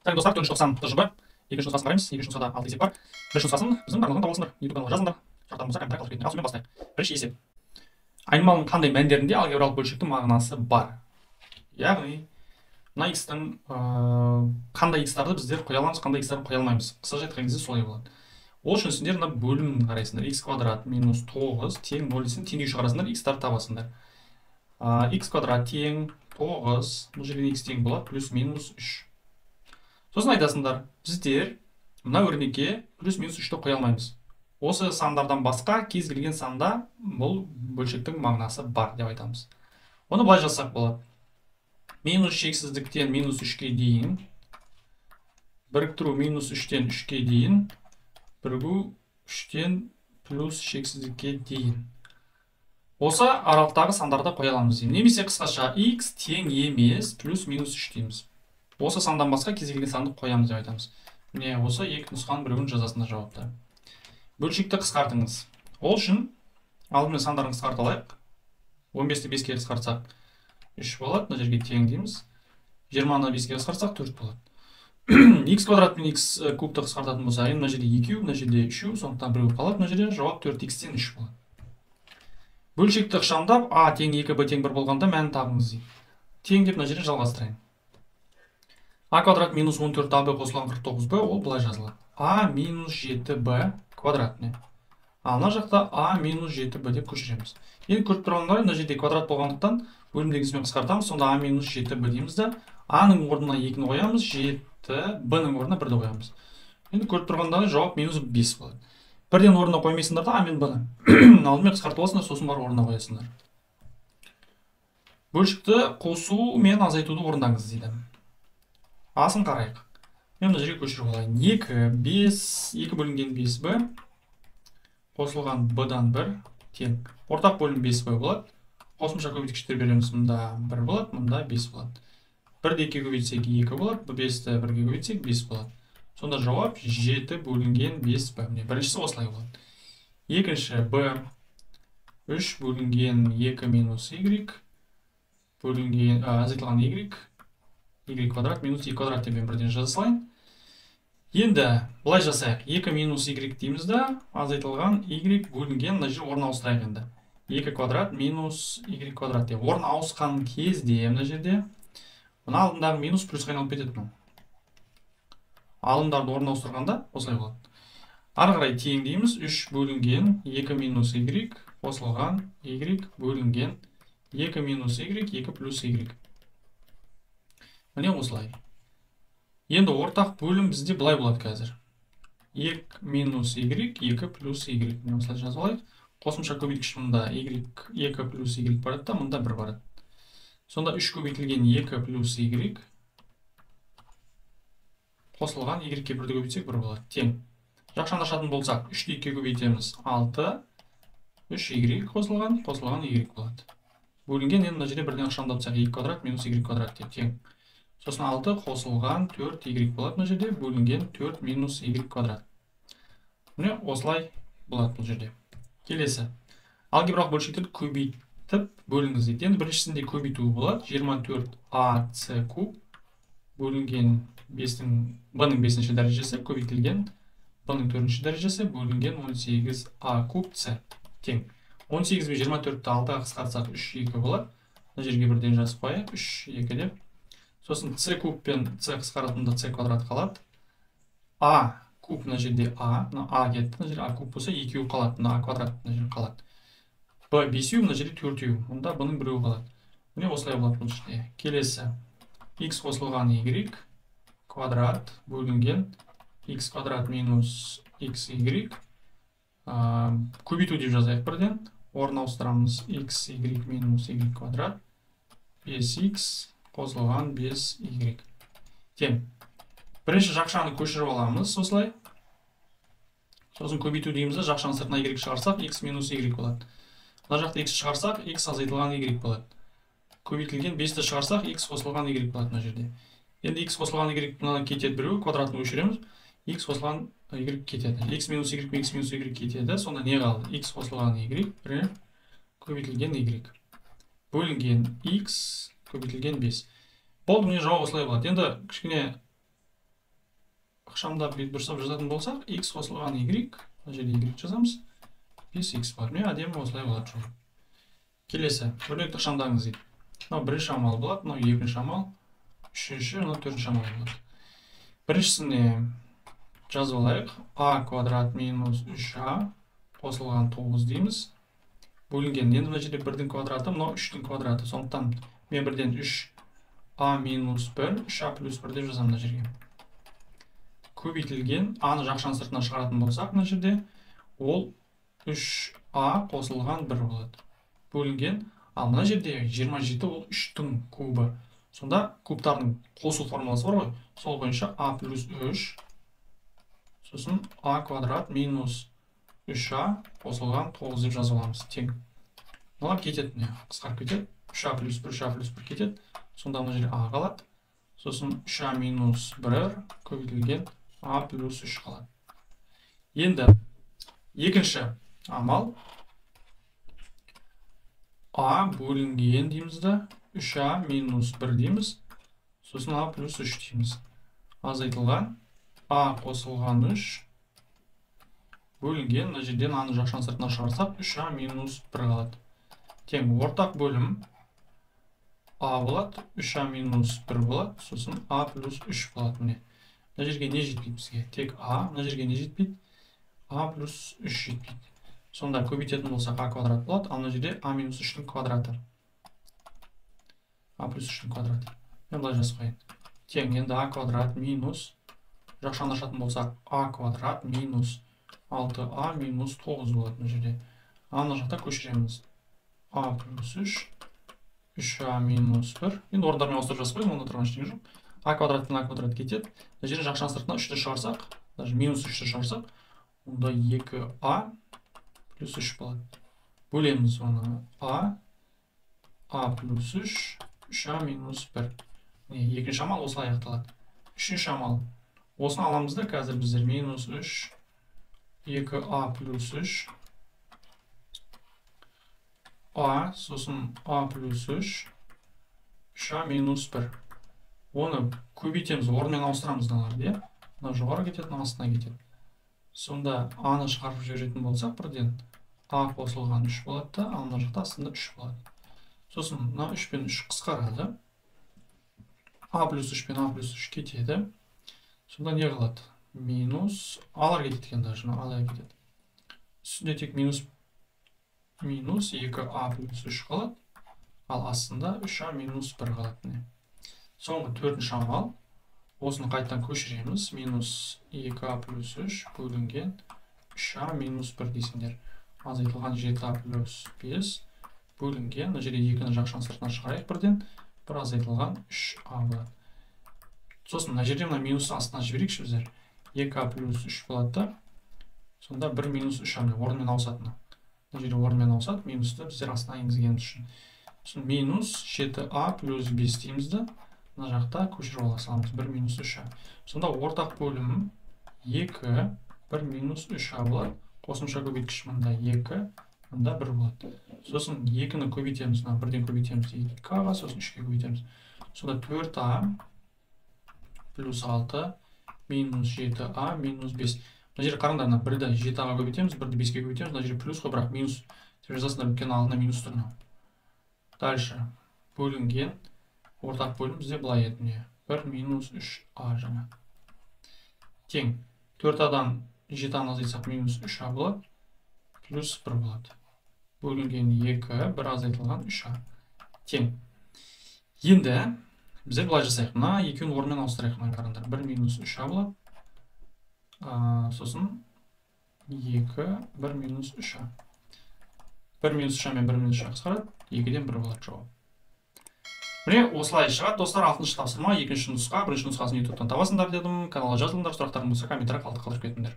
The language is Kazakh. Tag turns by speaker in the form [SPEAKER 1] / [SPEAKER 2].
[SPEAKER 1] Сәлем, достар, төртінші тоқсан ТЖБ. Екінші нұсқасын қараймыз. Екінші нұсқада алты есеп бар. Бірінші нұсқасын біздің арнадан таба аласыңдар. YouTube каналға жазыңдар. Сұрақтарың болса, комментарий қалдырып кетіңдер. Ал сонымен бастайық. Бірінші есеп. Айнымалының қандай мәндерінде алгебралық бөлшектің мағынасы бар? Яғни мына x-тің қандай x-тарды біздер қоя аламыз, қандай x-тарды қоя алмаймыз. Қысқаша айтқан кезде солай болады. Ол үшін сендер мына бөлімін қарайсыңдар. X квадрат минус 9 тең 0 десең, теңдеу шығарасыңдар, x-тарды табасыңдар. X квадрат тең 9, бұл жерде x тең болады плюс минус 3. Сосын айтасыңдар, біздер мына өрнекке плюс минус 3-ті қоя алмаймыз. Осы сандардан басқа кез келген санда бұл бөлшектің мағынасы бар деп айтамыз. Оны былай жазсақ болады. Минус шексіздіктен минус 3-ке дейін, біріктіру минус 3-тен 3-ке дейін, бірігу 3-тен плюс шексіздікке дейін. Осы аралықтағы сандарды қоя аламыз деймін. Немесе қысқаша x тең емес плюс минус 3 дейміз. Осы сандан басқа кез келген санды қоямыз деп айтамыз. Міне осы екі нұсқаның біреуін жазасыңдар жауапта. Бөлшекті қысқартыңыз. Ол үшін алдымен сандарын қысқарта алайық. 15-ті 5-ке қысқартсақ 3 болады, мына жерге тең дейміз. 20-ны 5-ке қысқартсақ 4 болады. X квадрат пен x кубты қысқартатын болсақ, енді мына жерде 2, мына жерде 3, сондықтан біреу қалады, мына жерде жауап 4x-тен 3 болады. Бөлшекті ықшамдап, а тең 2, б тең 1 болғанда мәнін табыңыз дейді. Тең деп мына жерде жалғастырайын. А квадрат минус 14 аб қосылған 49 б, ол былай жазылады. А минус 7 б квадрат. Ал мына жақта а минус 7 б деп көшіреміз. Енді көріп тұрғандарыңдай, мына жерде квадрат болғандықтан бөлімдегісімен қысқартамыз, сонда а минус 7 б дейміз да, а-ның орнына 2-ні қоямыз, 7 б-ның орнына 1-ді қоямыз. Енді көріп тұрғандарыңдай, жауап минус 5 болады. Бірден орнына қоймайсыңдар да а мен б-ны. Алдымен қысқартып аласыңдар, сосын барып орнына қоясыңдар. Бөлшекті қосу мен азайтуды орындаңыз дейді. А-сын қарайық. Мен мына жерге көшіріп алайын. 2, 5, 2 бөлінген 5 б қосылған б-дан 1 тең. Ортақ бөлім 5 б болады. Қосымша көбейткіштер береміз. Мында 1 болады, мында 5 болады. 1-ді 2-ге көбейтсек 2 болады, 5-ті 1-ге көбейтсек 5 болады. Сонда жауап 7 бөлінген 5 б. Міне біріншісі осылай болады. Екінші б 3 бөлінген 2 минус y бөлінген азайтылған y, y квадрат минус 2 квадрат деп мен бірден жаза салайын. Енді былай жасайық. 2 минус y дейміз да, азайтылған y бөлінген, мына жерге орын ауыстырайық енді. 2 квадрат минус y квадрат деп орын ауысқан кезде мына жерде мына алдындағы минус плюсқа айналып кетеді мынау. Алымдарды орын ауыстырғанда осылай болады. Ары қарай тең дейміз. 3 бөлінген 2 минус y қосылған y бөлінген 2 минус y, 2 плюс y. Міне осылай. Енді ортақ бөлім бізде былай болады қазір. 2 минус y, 2 плюс y. Міне осылай жазып алайық. Қосымша көбейткіш мында y, 2 плюс y барады да, мында 1 барады. Сонда 3 көбейтілген 2 плюс y қосылған y-ке 1-ді көбейтсек 1 болады. Тең. Жақшаны ашатын болсақ, 3-ті 2-ге көбейтеміз 6, 3y қосылған, қосылған y болады. Бөлінген енді мына жерде бірден ықшамдап тастайық, 2 квадрат минус y квадрат деп тең. Сосын 6 қосылған 4y болады мына жерде, бөлінген 4 минус y квадрат. Міне осылай болады бұл жерде. Келесі. Алгебралық бөлшектерді көбейтіп бөліңіз дейді. Енді біріншісінде көбейту болады. 24 а с куб бөлінген 5-ның б-ның 5-ші дәрежесі көбейтілген б-ның 4-ші дәрежесі бөлінген 18 а куб с тең. 18 бен 24-ті 6-ға қысқартсақ 3 2 болады. Мына жерге бірден жазып қояйық 3 2 деп. Сосын с куб пен с қысқаратында с квадрат қалады. А куб мына жерде а, мына а кетті, мына жерде а куб болса 2 қалады, мына а квадрат мына жерде қалады. Б 5 мына жерде 4, мұнда бұның біреуі қалады. Міне осылай болады бұл жерде. Келесі x қосылған y квадрат бөлінген x квадрат минус xy көбейту деп жазайық бірден. Орын ауыстырамыз x y минус y квадрат 5x қосылған 5y тең. Бірінші жақшаны көшіріп аламыз осылай. Сосын көбейту дейміз де, жақшаның сыртына y шығарсақ x минус y болады. Мына жақта x шығарсақ x азайтылған y болады. Көбейтілген 5-ті шығарсақ x қосылған y болады мына жерде. Енді x қосылған y мынадан кетеді біреуі, квадратын өшіреміз. X қосылған y кетеді. X минус y мен x минус y кетеді. Сонда не қалды? X қосылған y бір көбейтілген y бөлінген x көбейтілген 5. Болды, міне жауап осылай болады. Енді кішкене Ықшамдап бүйтіп дұрыстап жазатын болсақ, x қосылған y, мына жерде y жазамыз, 5x бар. Міне, әдемі осылай болады жауап. Келесі, өрнекті ықшамдаңыз дейді. Мынау бірінші амал болады, мынау екінші амал, үшінші, мынау төртінші амал болады. Біріншісіне жазып алайық. А квадрат минус 3а қосылған 9 дейміз. Бөлінген. Енді мына жерде 1-дің квадраты, мынау 3-тің квадраты. Сондықтан мен бірден 3а минус 1, 3а плюс 1 деп жазамын мына жерге. Көбейтілген а-ны жақшаның сыртына шығаратын болсақ, мына жерде ол 3а қосылған 1 болады. Бөлінген. Ал мына жерде 27 ол 3-тің кубы. Сонда кубтардың қосу формуласы бар ғой. Сол бойынша а плюс 3, сосын а квадрат минус 3а қосылған 9 деп жазып аламыз. Тең. Мыналар кетеді, міне, қысқарып кетеді. 3а плюс 1, 3а плюс 1 кетеді. Сонда мына жерде а қалады. Сосын 3а минус 1 көбейтілген а плюс 3 қалады. Енді екінші амал. А бөлінген дейміз да, 3а минус 1 дейміз, сосын а плюс 3 дейміз. Азайтылған а қосылған 3 бөлінген, мына жерден аны жақшаның сыртына шығарсақ, 3а минус 1 қалады. Тең ортақ бөлім а болады, 3а минус 1 болады, сосын а плюс 3 болады. Міне. Мына жерге не жетпейді бізге? Тек а, мына жерге не жетпейді? А плюс 3 жетпейді. Сонда көбейтетін болсақ а квадрат болады, ал мына жерде а минус 3-тің квадраты. А плюс 3-тің квадраты. Мен былай жазып қояйын. Тең енді а квадрат минус, жақшаны ашатын болсақ а квадрат минус 6а минус 9 болады мына жерде. А мына жақта көшіреміз. А плюс 3, 3а минус 1. Енді орындармен ауыстырып жазып қояйын, онда тұрған ештеңе жоқ. А квадрат пен а квадрат кетеді. Мына жерде жақшаның сыртына 3-ті шығарсақ, даже минус 3-ті шығарсақ, онда 2а плюс 3 болады. Бөлеміз оны а, а плюс 3, 3а минус 1. Міне, екінші амал осылай аяқталады. Үшінші амал. Осыны аламыз да қазір біздер минус 3, 2а плюс 3, а, сосын а плюс 3, 3а минус 1. Оны көбейтеміз, орнымен ауыстырамыз мыналарды, иә? Мынау жоғары кетеді, мынау астына кетеді. Сонда а-ны шығарып жіберетін болсақ, бірден а қосылған 3 болады да, ал мына жақта астында 3 болады. Сосын мына 3 пен 3 қысқарады. А плюс 3 пен а плюс 3 кетеді. Сонда не қалады? Минус а-лар кетеді екен даже, мына а-лар кетеді. Үстінде тек минус 2а плюс 3 қалады, ал астында 3а минус 1 қалады. Міне. Соңғы төртінші амал. Осыны қайтадан көшіреміз. Минус 2а плюс 3 бөлінген 3а минус 1 дейсіңдер. Азайтылған 7а плюс 5 бөлінген. Мына жерде 2-ні жақшаның сыртына шығарайық бірден. 1 азайтылған 3а болады. Сосын мына жерде мына минусты астына жіберейікші біздер. 2а плюс 3 болады да. Сонда 1 минус 3а орнымен ауысады. Мына жерде орнымен ауысады. Минусты біздер астына енгізгеніміз үшін. Сосын минус 7а плюс 5 дейміз да. Мына жақта көшіріп ала саламыз 1 минус 3а. Сонда ортақ бөлім 2, 1 минус 3а болады. Қосымша көбейткіш мында 2, мында 1 болады. Сосын 2-ні көбейтеміз, мына 1-ден көбейтеміз 2-ға, сосын 3-ке көбейтеміз. Сонда 4а плюс 6 минус 7а минус 5. Мына жерде қараңдар, мына 1-ді 7-ға көбейтеміз, 1-ді 5-ке көбейтеміз. Мына жерде плюс қой, бірақ минус деп жазасыңдар, өйткені алдында минус тұр. Дальше бөлінген ортақ бөлім бізде былай еді, міне 1 минус 3а жаңа. Тең 4а-дан 7-аны азайтсақ минус 3а болады, плюс 1 болады. Бөлінген 2, 1 азайтылған 3а. Тең. Енді біздер былай жасайық. Мына екеуін орнымен ауыстырайық, мына қараңдар. 1 минус 3а болады. Сосын 2, 1 минус 3а. 1 минус 3а мен 1 минус 3а қысқарады. 2-ден 1 болады жауап. Міне осылай шығады, достар. 6-шы тапсырма, екінші нұсқа, бірінші нұсқасын YouTube-тан табасыңдар дедім. Каналға жазылыңдар, сұрақтарың болса комментарий қалдырып кетіңдер.